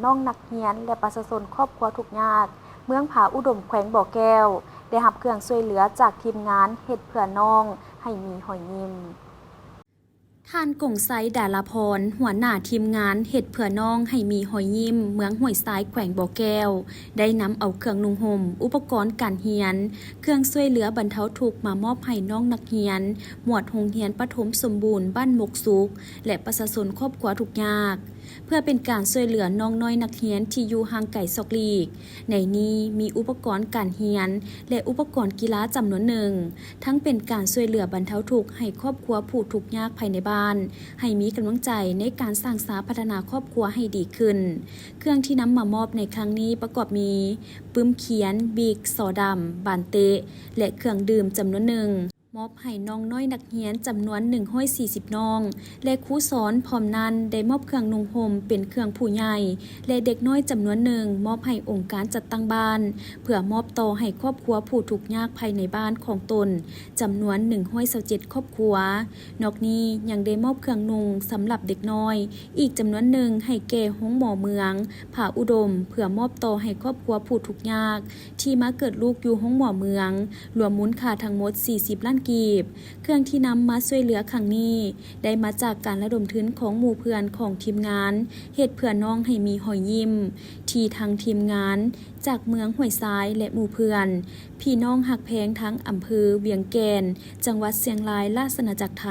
ນ້ອງນັກຮຽນ ແລະ ປະຊາຊົນຄອບຄົວທຸກຍາກ ເມືອງຜາອຸດົມ ແຂວງບໍ່ແກ້ວ ໄດ້ຮັບເຄື່ອງຊ່ວຍເຫຼືອຈາກທີມງານເຮັດເພື່ອນ້ອງໃຫ້ມີຮອຍຍິ້ມ. ທ່ານ ກົງໄຊ ດາລາພອນ ຫົວໜ້າທີມງານເຮັດເພື່ອນ້ອງໃຫ້ມີຮອຍຍິ້ມ ເມືອງຫ້ວຍຊາຍ ແຂວງບໍ່ແກ້ວ ໄດ້ນຳເອົາເຄື່ອງນຸ່ງຫົ່ມ, ອຸປະກອນການຮຽນ, ເຄື່ອງຊ່ວຍເຫຼືອບັນເທົາທຸກມາມອບໃຫ້ນ້ອງນັກຮຽນ ໝວດໂຮງຮຽນປະຖົມສົມບູນບ້ານມົກສຸກ ແລະ ປະຊາຊົນຄອບຄົວທຸກຍາກ ເພື່ອເປັນການຊ່ວຍເຫຼືອນ້ອງນ້ອຍນັກຮຽນທີ່ຢູ່ຫ່າງໄກສອກຫຼີກ. ໃນນີ້ມີອຸປະກອນການຮຽນ ແລະ ອຸປະກອນກິລາຈຳນວນໜຶ່ງ, ທັງເປັນການຊ່ວຍເຫຼືອບັນເທົາທຸກໃຫ້ຄອບຄົວຜູ້ທຸກຍາກພາຍໃນບ້ານ ໃຫ້ມີກຳລັງໃຈໃນການສ້າງສາພັດທະນາຄອບຄົວໃຫ້ດີຂຶ້ນ. ເຄື່ອງທີ່ນຳມາມອບໃນຄັ້ງນີ້ປະກອບມີ ປຶ້ມຂຽນ, ບິກ, ສໍດຳ, ບານເຕະ ແລະ ເຄື່ອງດື່ມຈຳນວນໜຶ່ງ. ມອບໃຫ້ນ້ອງນ້ອຍນັກຮຽນຈຳນວນໜຶ່ງຮ້ອຍສີ່ສິບນ້ອງ ແລະ ຄູສອນ, ພ້ອມນັ້ນໄດ້ມອບເຄື່ອງນຸ່ງຫົ່ມເປັນເຄື່ອງຜູ້ໃຫຍ່ ແລະ ເດັກນ້ອຍຈຳນວນໜຶ່ງ ມອບໃຫ້ອົງການຈັດຕັ້ງບ້ານ ເພື່ອມອບຕໍ່ໃຫ້ຄອບຄົວຜູ້ທຸກຍາກພາຍໃນບ້ານຂອງຕົນ ຈຳນວນໜຶ່ງຮ້ອຍຊາວເຈັດຄອບຄົວ. ນອກນີ້ຍັງໄດ້ມອບເຄື່ອງນຸ່ງສຳລັບເດັກນ້ອຍອີກຈຳນວນໜຶ່ງໃຫ້ແກ່ໂຮງໝໍເມືອງຜາອຸດົມ ເພື່ອມອບຕໍ່ໃຫ້ຄອບຄົວຜູ້ທຸກຍາກ ທີ່ມາເກີດລູກຢູ່ໂຮງໝໍເມືອງ ລວມມູນຄ່າທັງໝົດສີ່ສິບລ້ານກີບ. ເຄື່ອງທີ່ນຳມາຊ່ວຍເຫຼືອຄັ້ງນີ້ ໄດ້ມາຈາກການລະດົມທຶນຂອງໝູ່ເພື່ອນຂອງທີມງານເຮັດເພື່ອນ້ອງໃຫ້ມີຮອຍຍິ້ມ ທີ່ທາງທີມງານຈາກເມືອງຫ້ວຍຊາຍ ແລະ ໝູ່ເພື່ອນ ພີ່ນ້ອງຮັກແພງທັງອຳເພີວຽງແກ່ນ ຈັງຫວັດຊຽງລາຍ ລາຊະອານາຈັກໄທ.